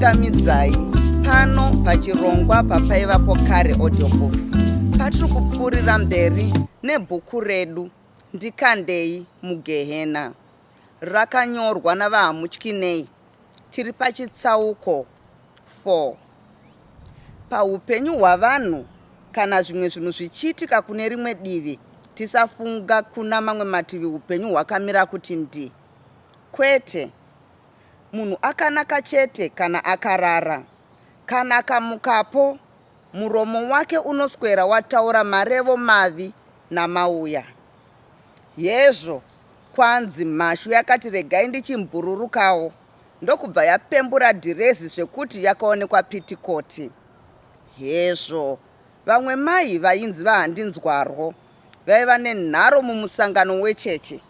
Tinokuchingamidzai pano pachirongwa papaivapo kare audiobooks patiri kupfuurira mberi nebhuku redu Ndikandei Mugehena rakanyorwa naVaHamutyinei. Tiri pachitsauko 4. Paupenyu hwavanhu kana zvimwe zvinhu zvichiitika kune rimwe divi tisafunga kuna mamwe mativi upenyu hwakamira kuti ndi. Kwete. Munhu akanaka chete kana akarara. Kana akamukapo, muromo wake unoswera wataura marevo mavi namauya. Hezvo, kwanzi mhashu yakati regai ndichimbhururukawo, ndokubva yapembura dhirezi zvekuti yakaonekwa pitikoti. Hezvo, vamwe mai vainzi vaHandinzwarwo vaiva nenharo mumusangano wechechi.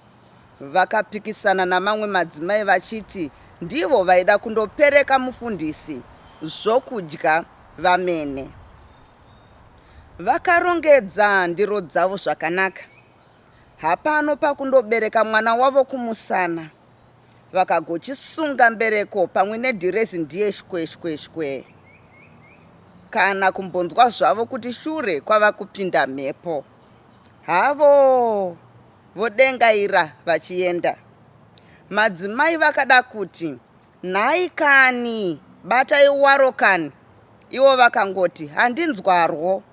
Vakapikisana namamwe madzimai vachiti ndivo vaida kundopereka mufundisi zvokudya vamene. Vakarongedza ndiro dzavo zvakanaka. Hapano pakundobereka mwana wavo kumusana. Vakagochisunga mbereko pamwe nedhirezi ndiye shwe shwe shwe. Kana kumbonzwa zvavo kuti shure kwava kupinda mhepo. Havo vodengaira vachienda. Madzimai vakada kuti nhai kani batai waro kani ivo vakangoti handinzwarwo.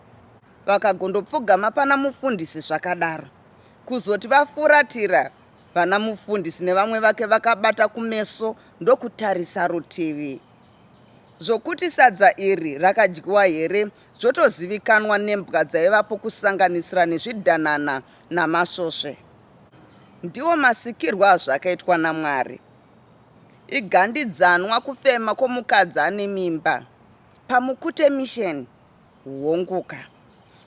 Vakagondopfugama pana mufundisi zvakadaro. Kuzoti vafuratira vana mufundisi nevamwe vake vakabata kumeso ndokutarisa rutivi. Zvokuti sadza iri rakadyiwa here zvotozivikanwa nembwa dzaivapo kusanganisira nezvidhanana namasvosve. Ndiwo masikirwo azvakaitwa naMwari. Igandidzanwa kufema kwomukadzi ane mimba. Pamukute Mission, honguka.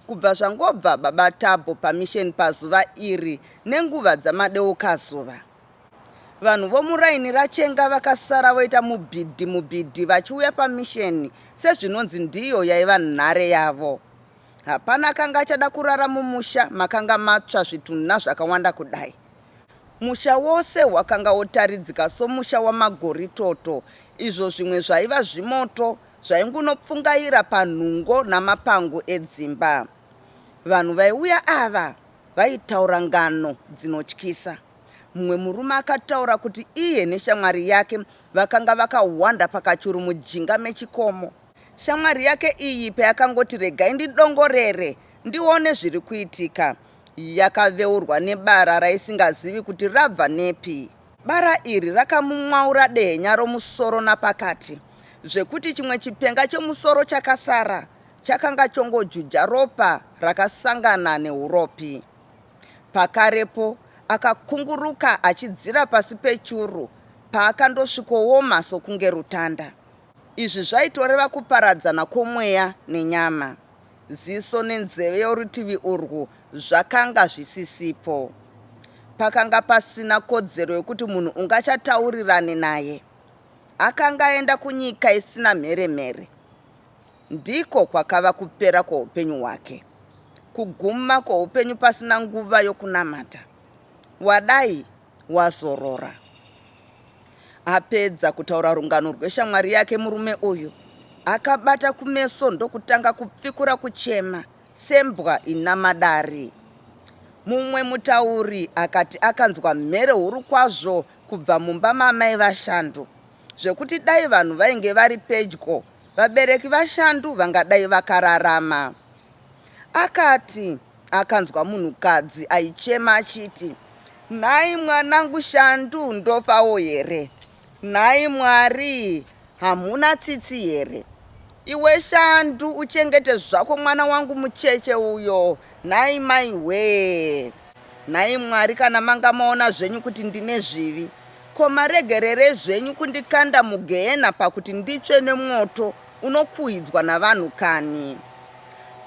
Kubva zvangobva baba Tabho paMission pazuva iri nenguva dzamadeukazuva. Vanhu vomuraini raChenga vakasara voita mubhidhi mubhidhi vachiuya pamisheni sezvinonzi ndiyo yaiva nhare yavo. Hapana akanga achada kurara mumusha makanga matsva zvitunha zvakawanda kudai. Musha wose wakanga wotaridzika somusha wamagoritoto izvo zvimwe zvaiva zvimoto zvaingunopfungaira panhungo namapango edzimba. Vanhu vaiuya ava vaitaura ngano dzinotyisa. Mumwe murume akataura kuti iye neshamwari yake vakanga vakahwanda pakachuru mujinga mechikomo. Shamwari yake iyi payakangoti regai ndidongorere ndione zviri kuitika, yakaveurwa nebara raisingazivi kuti rabva nepi. Bara iri rakamumwaura dehenya romusoro napakati zvekuti chimwe chipenga chemusoro chakasara chakanga chongojuja ropa rakasangana neuropi. Pakarepo akakunguruka achidzira pasi pechuru paakandosvikooma sokunge rutanda. Izvi zvaitoreva kuparadzana kwomweya nenyama. Ziso nenzeve yorutivi urwu zvakanga zvisisipo. Pakanga pasina kodzero yokuti munhu ungachataurirane naye. Akanga aenda kunyika isina mheremhere. Ndiko kwakava kupera kwoupenyu hwake. Kuguma kwoupenyu pasina nguva yokunamata. Wadai wazorora. Apedza kutaura rungano rweshamwari yake murume uyu akabata kumeso ndokutanga kupfikura kuchema sembwa ina madari. Mumwe mutauri akati akanzwa mhere huru kwazvo kubva mumba maamai vaShandu zvekuti dai vanhu vainge vari pedyo vabereki vaShandu vangadai vakararama. Akati akanzwa munhukadzi aichema achiti, Nhai mwanangu Shandu ndofawo here? Nhai Mwari hamuna tsitsi here? Iwe Shandu uchengete zvako mwana wangu mucheche uyo, nhai mai hwee. Nhai Mwari kana manga maona zvenyu kuti ndine zvivi, ko maregerere zvenyu kundikanda mugehena pakuti nditsve nemwoto unokuhidzwa navanhu kani?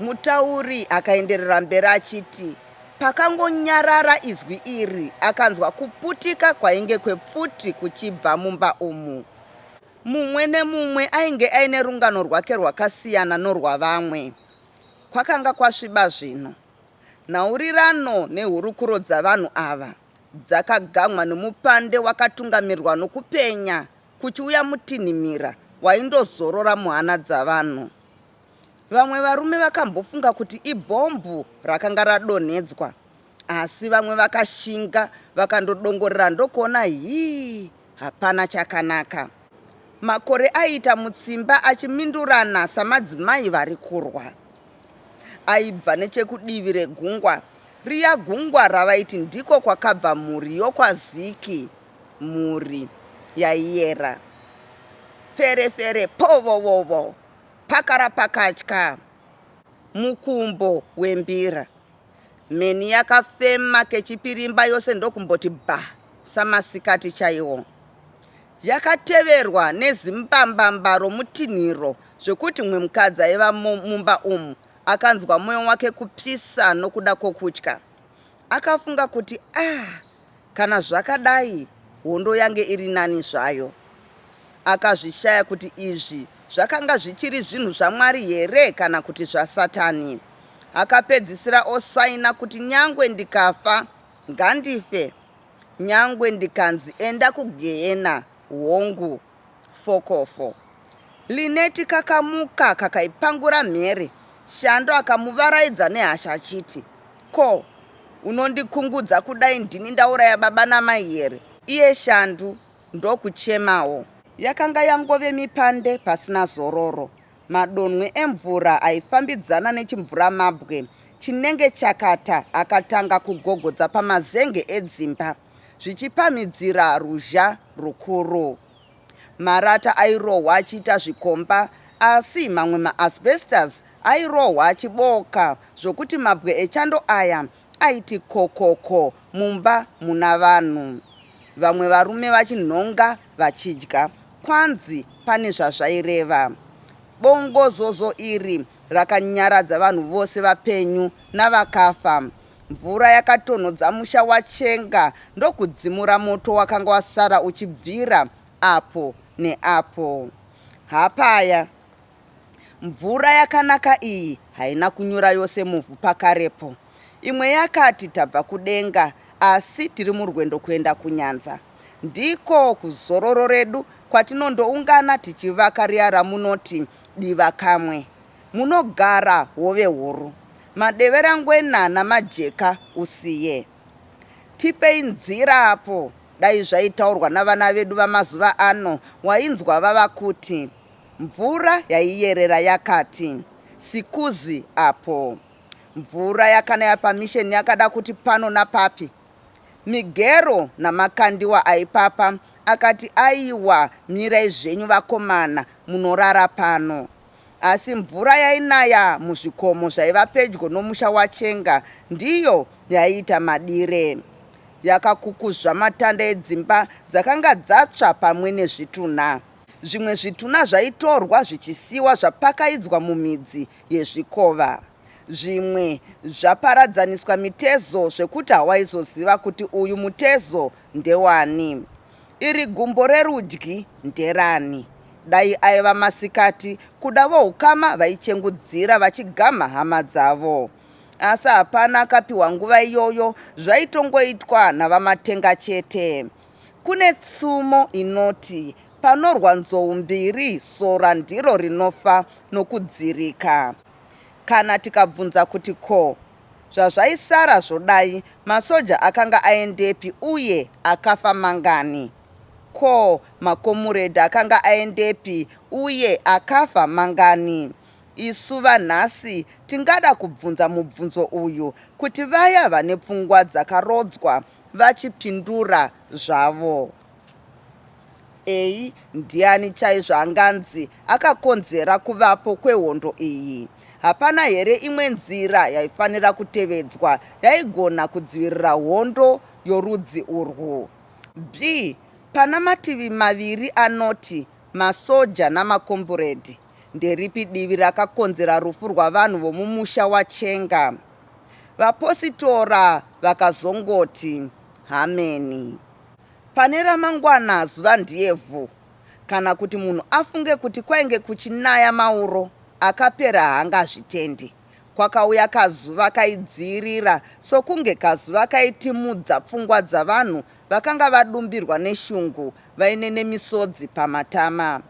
Mutauri akaenderera mberi achiti pakangonyarara izwi iri akanzwa kuputika kwainge kwepfuti kuchibva mumba umu. Mumwe nemumwe ainge aine rungano rwake rwakasiyana norwavamwe. Kwakanga kwasviba zvino. Nhaurirano nehurukuro dzavanhu ava dzakagamwa nomupande wakatungamirwa nokupenya kuchiuya mutinhimira waindozorora muhana dzavanhu. Vamwe varume vakambofunga kuti ibhombu rakanga radonhedzwa, asi vamwe vakashinga vakandodongorera ndokuona hii hapana chakanaka. Makore aiita mutsimba achimindurana samadzimai vari kurwa. Aibva nechekudivi regungwa, riya gungwa ravaiti ndiko kwakabva mhuri yokwaZiki, mhuri yaiyera. Pferefere povovovo, pakara pakatya, mukumbo wembira. Mheni yakafema kechipiri imba yose ndokumboti bha samasikati chaiwo. Yakateverwa nezimbambamba romutinhiro zvekuti mumwe mukadzi aiva mumba umu akanzwa moyo wake kupisa nokuda kwokutya. Akafunga kuti ah, kana zvakadai hondo yange iri nani zvayo. Akazvishaya kuti izvi zvakanga zvichiri zvinhu zvaMwari here kana kuti zvaSatani. Akapedzisira osaina kuti nyangwe ndikafa ngandife, nyangwe ndikanzi enda kugehena, hongu, fokofo. Lineti kakamuka kakaipangura mhere, Shando akamuvaraidza nehasha achiti, Ko, unondikungudza kudai ndini ndauraya baba namai here? Iye Shandu ndokuchemawo. Yakanga yangove mipande pasina zororo. Madonhwe emvura aifambidzana nechimvuramabwe chinenge chakata akatanga kugogodza pamazenge edzimba zvichipamhidzira ruzha rukuru. Marata airohwa achiita zvikomba asi mamwe maasbestos airohwa achibooka zvokuti mabwe echando aya aiti kokoko mumba muna vanhu. Vamwe varume vachinhonga vachidya. Kwanzi pane zvazvaireva. Bongozozo iri rakanyaradza vanhu vose vapenyu navakafa. Mvura yakatonhodza musha waChenga ndokudzimura moto wakanga wasara uchibvira apo neapo. Hapaya. Mvura yakanaka iyi haina kunyura yose muvhu pakarepo. Imwe yakati tabva kudenga asi tiri murwendo kuenda kunyanza. Ndiko kuzororo redu kwatinondoungana tichivaka riya ramunoti diva kamwe. Munogara hove huru, madeverangwena namajeka usiye. Tipei nzira apo, dai zvaitaurwa navana vedu vamazuva ano wainzwa vava kuti Mvura yaiyerera yakati sikuzi apo. Mvura yakanaya pamisheni yakada kuti pano napapi. Migero naMakandiwa aipapa akati aiwa mirai zvenyu vakomana munorara pano. Asi mvura yainaya muzvikomo zvaiva pedyo nomusha waChenga ndiyo yaiita madire. Yakakukuzva matanda edzimba dzakanga dzatsva pamwe nezvitunha. Zvimwe zvitunha zvaitorwa zvichisiwa zvapakaidzwa mumidzi yezvikova. Zvimwe zvaparadzaniswa mitezo zvekuti hawaizoziva kuti uyu mutezo ndewani. Iri gumbo rerudyi nderani? Dai aiva masikati, kuda voukama vaichengudzira vachigamha hama dzavo. Asi hapana akapiwa nguva iyoyo, zvaitongoitwa naVaMatenga chete. Kune tsumo inoti panorwa nzou mbiri sora ndiro rinofa nokudzirika. Kana tikabvunza kuti ko zvazvaisara zvodai masoja akanga aendepi uye akafa mangani? Ko makomuredhi akanga aendepi uye akafa mangani? Isu vanhasi tingada kubvunza mubvunzo uyu kuti vaya vane pfungwa dzakarodzwa vachipindura zvavo. A. Ndiani chaizvo anganzi akakonzera kuvapo kwehondo iyi? Hapana here imwe nzira yaifanira kutevedzwa yaigona kudzivirira hondo yorudzi urwu? B. Pana mativi maviri anoti masoja namakomburedhi, nderipi divi rakakonzera rufu rwavanhu vomumusha waChenga? Vapositora vakazongoti hameni. Pane ramangwana zuva ndiye vhu. Kana kuti munhu afunge kuti kwainge kuchinaya mauro akapera haangazvitendi. Kwakauya kazuva kaidziirira sokunge kazuva kaitimudza pfungwa dzavanhu vakanga vadumbirwa neshungu vaine nemisodzi pamatama.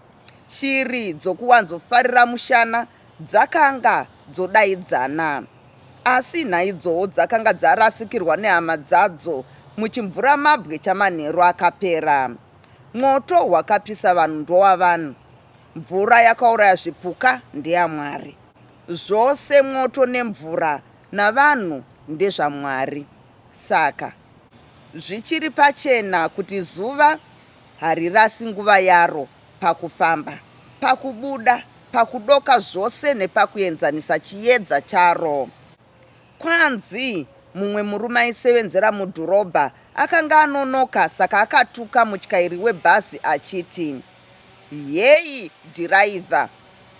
Shiri dzokuwanzofarira mushana dzakanga dzodaidzana. Asi naidzowo dzakanga dzarasikirwa nehama dzadzo muchimvuramabwe chamanheru akapera. Mwoto wakapisa vanhu ndowavanhu. Mvura yakauraya zvipuka ndeyaMwari. Zvose mwoto nemvura navanhu ndezvaMwari. Saka. Zvichiri pachena kuti zuva harirasi nguva yaro pakufamba, pakubuda, pakudoka zvose nepakuenzanisa chiedza charo. Kwanzi mumwe murume aisevenzera mudhorobha akanga anonoka saka akatuka mutyairi webhazi achiti, Heyi dhiraivha,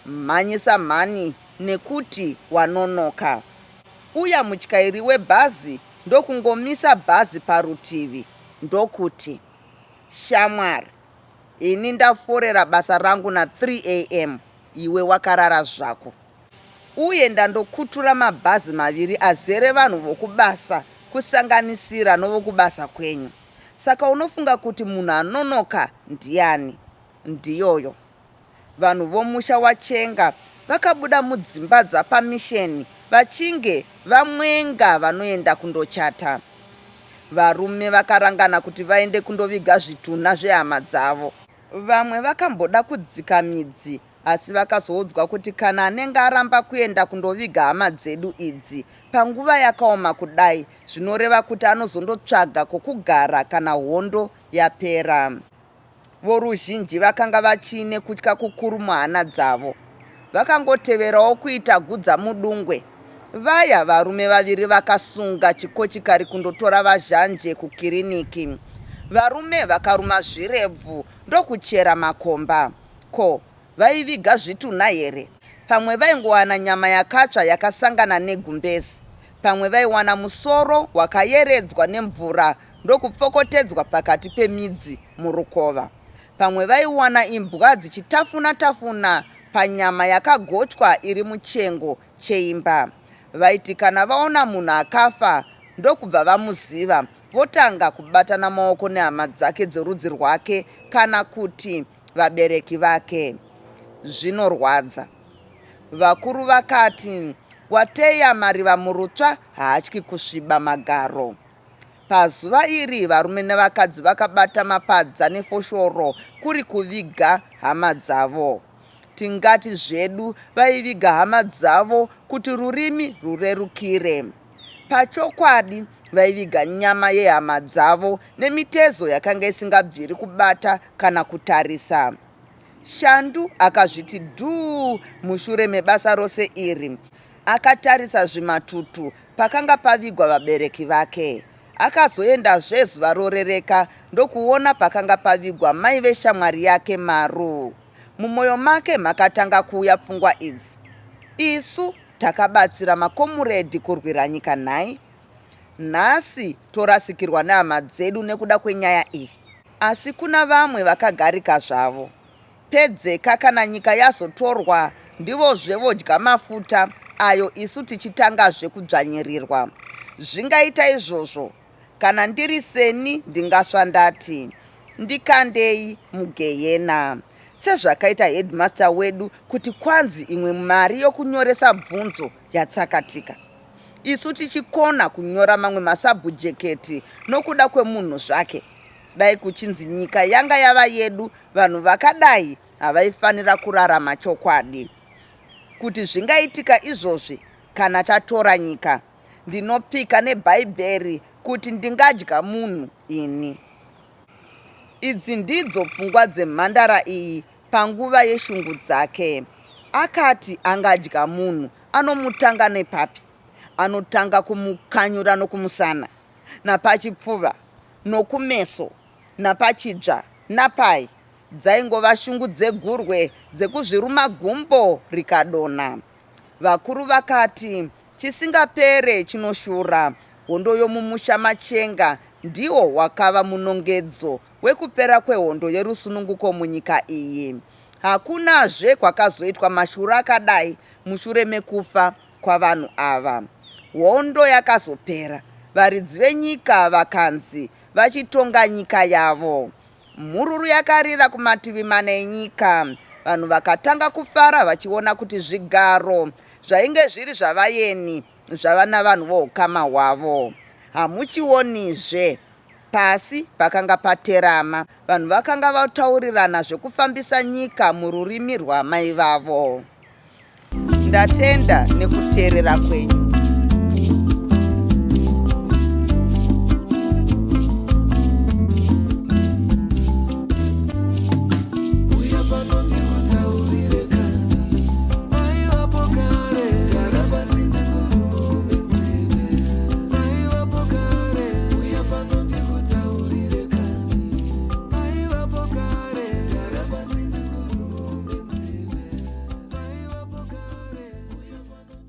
mhanyisa mhani nekuti wanonoka. Uya mutyairi webhazi ndokungomisa bhazi parutivi ndokuti, Shamwari, ini ndaforera basa rangu na 3 am iwe wakarara zvako. Uye ndandokutura mabhazi maviri azere vanhu vokubasa kusanganisira novokubasa kwenyu. Saka unofunga kuti munhu anonoka ndiani? Ndiyoyo. Vanhu vomusha waChenga vakabuda mudzimba dzapamisheni vachinge vamwenga vanoenda kundochata. Varume vakarangana kuti vaende kundoviga zvitunha zvehama dzavo. Vamwe vakamboda kudzika midzi asi vakazoudzwa kuti kana anenge aramba kuenda kundoviga hama dzedu idzi panguva yakaoma kudai zvinoreva kuti anozondotsvaga kwokugara kana hondo yapera. Voruzhinji vakanga vachiine kutya kukuru muhana dzavo. Vakangoteverawo kuita gudzamudungwe. Vaya varume vaviri vakasunga chikochikari kundotora vaZhanje kukiriniki. Varume vakaruma zvirebvu ndokuchera makomba. Ko, vaiviga zvitunha here? Pamwe vaingowana nyama yakatsva yakasangana negumbezi. Pamwe vaiwana musoro wakayeredzwa nemvura ndokupfokotedzwa pakati pemidzi murukova. Pamwe vaiwana imbwa dzichitafuna tafuna panyama yakagochwa iri muchengo cheimba. Vaiti kana vaona munhu akafa ndokubva vamuziva votanga kubatana maoko nehama dzake dzerudzi rwake kana kuti vabereki vake. Zvinorwadza. Vakuru vakati wateya mariva murutsva haatyi kusviba magaro. Pazuva iri varume nevakadzi vakabata mapadza nefoshoro kuri kuviga hama dzavo. Tingati zvedu vaiviga hama dzavo kuti rurimi rurerukire. Pachokwadi vaiviga nyama yehama dzavo nemitezo yakanga isingabviri kubata kana kutarisa. Shandu akazviti dhuu mushure mebasa rose iri. Akatarisa zvimatutu pakanga pavigwa vabereki vake. Akazoendazve zuva rorereka ndokuona pakanga pavigwa mai veshamwari yake Maru. Mumoyo make makatanga kuuya pfungwa idzi, Isu takabatsira makomuredhi kurwira nyika nhai? Nhasi torasikirwa nehama dzedu nekuda kwenyaya iyi. Asi kuna vamwe vakagarika zvavo. Pedzeka kana nyika yazotorwa ndivozve vodya mafuta ayo isu tichitangazve kudzvanyirirwa. Zvingaita izvozvo? Kana ndiri seni ndingasva ndati ndikandei mugehena. Sezvakaita headmaster wedu kuti kwanzi imwe mari yokunyoresa bvunzo yatsakatika. Isu tichikona kunyora mamwe masabhujeketi nokuda kwemunhu zvake. Dai kuchinzi nyika yanga yava yedu vanhu vakadai havaifanira kurarama chokwadi. Kuti zvingaitika izvozvi kana tatora nyika. Ndinopika neBhaibheri kuti ndingadya munhu ini. Idzi ndidzo pfungwa dzemhandara iyi panguva yeshungu dzake. Akati angadya munhu anomutanga nepapi? Anotanga kumukanyura nokumusana, napachipfuva, nokumeso, napachidzva, napai. Dzaingova shungu dzegurwe dzekuzviruma gumbo rikadonha. Vakuru vakati chisingapere chinoshura. Hondo yomumusha maChenga ndiwo wakava munongedzo wekupera kwehondo yerusununguko munyika iyi. Hakunazve kwakazoitwa mashura akadai mushure mekufa kwavanhu ava. Hondo yakazopera, varidzi venyika vakanzi vachitonga nyika yavo. Mhururu yakarira kumativi mana enyika. Vanhu vakatanga kufara vachiona kuti zvigaro zvainge zviri zvavayeni zvava navanhu voukama hwavo. Hamuchionizve. Pasi pakanga paterama. Vanhu vakanga vataurirana zvekufambisa nyika mururimi rwamai vavo. Ndatenda nekuteerera kwenyu.